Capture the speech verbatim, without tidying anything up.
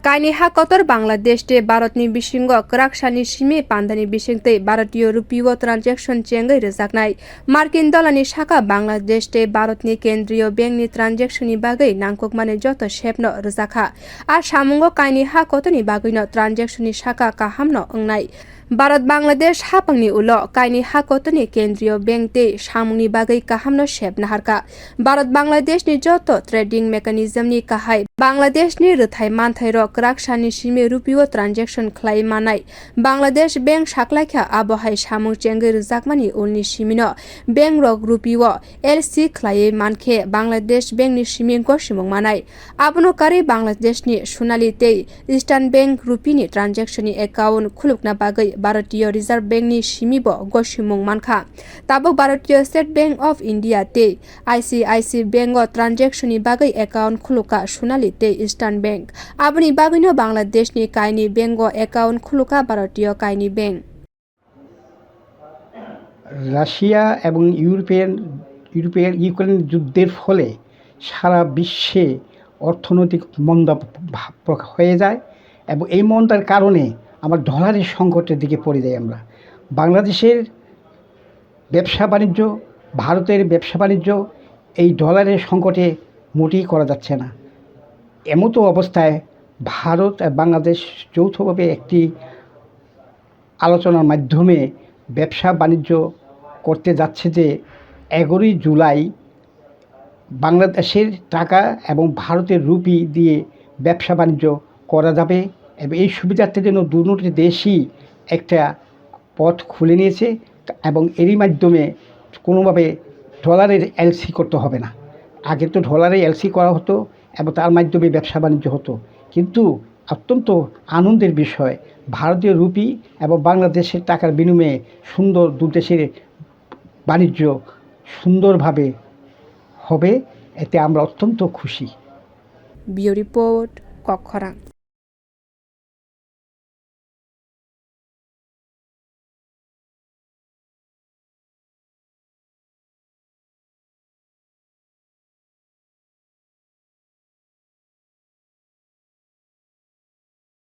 Kaini ha kotor Bangladesh tei Bharatni bisingo kwraksani simi pandani bisingtwi Bharatiyo rupio transaction chengwi rwjaknai. Markin dolani saka Bangladesh tei Bharatni Kendriyo Bankni transactionni bagwi nangkukmani joto sepno rwjakha. A samungo kaini ha kotorni bagwino transactionni saka kahamno wngnai. Bharat Bangladesh hapangni ulo kaini ha kotorni Kendriyo Bank tei samungni bagwi kahamno sep naharkha. Bharat Bangladeshni joto trading mechanismni kahai Bangladeshni rwthai manthairok kwraksani simi rupio transaction khlai manai. Bangladesh Bank saklaikha abo hai samung chengwi rwjakmani ulni simino bankrok rupio L C khlaiwi mankhe Bangladesh Bankni simi gosimung manai. Abono karwi Bangladeshni Sonali tei Eastern Bank rupini transactionni account khulukna bagwi Bharatiyo Reserve Bankni simibo gosimung mankha. Tabuk Bharatiyo State Bank of India tei I C I C Banko transactionni bagwi account khulukha Sonali tei Eastern Bank. Aboni bagwino Bangladeshni kaini banko account khulukha Bharatiyo kaini bank. Russia এবং European European Ukraine যুদ্ধের ফলে সারা বিশ্বে অর্থনৈতিক মন্দা ভা- প্রকা- হয়ে যায় এবং এই মন্দার কারণে আমার ডলারের সংকটের দিকে পড়ে যাই আমরা। বাংলাদেশের ব্যবসা বাণিজ্য, ভারতের ব্যবসা বাণিজ্য এই ডলারের সংকটে মোটেই করা যাচ্ছে না। এমতো অবস্থায় ভারত আর বাংলাদেশ যৌথভাবে একটি আলোচনার মাধ্যমে ব্যবসা বাণিজ্য করতে যাচ্ছে যে এগারোই জুলাই বাংলাদেশের টাকা এবং ভারতের রুপি দিয়ে ব্যবসা বাণিজ্য করা যাবে এবং এই সুবিধার্থে জন্য দুটি দেশই একটা পথ খুলে নিয়েছে এবং এরই মাধ্যমে কোনোভাবে ডলারের এলসি করতে হবে না। আগে তো ডলারে এলসি করা হতো এবং তার মাধ্যমে ব্যবসা বাণিজ্য হতো, কিন্তু অত্যন্ত আনন্দের বিষয়, ভারতীয় রুপি এবং বাংলাদেশের টাকার বিনিময়ে সুন্দর দু দেশের বাণিজ্য সুন্দরভাবে হবে, এতে আমরা অত্যন্ত খুশি। Bureau Report, Kokkhorang.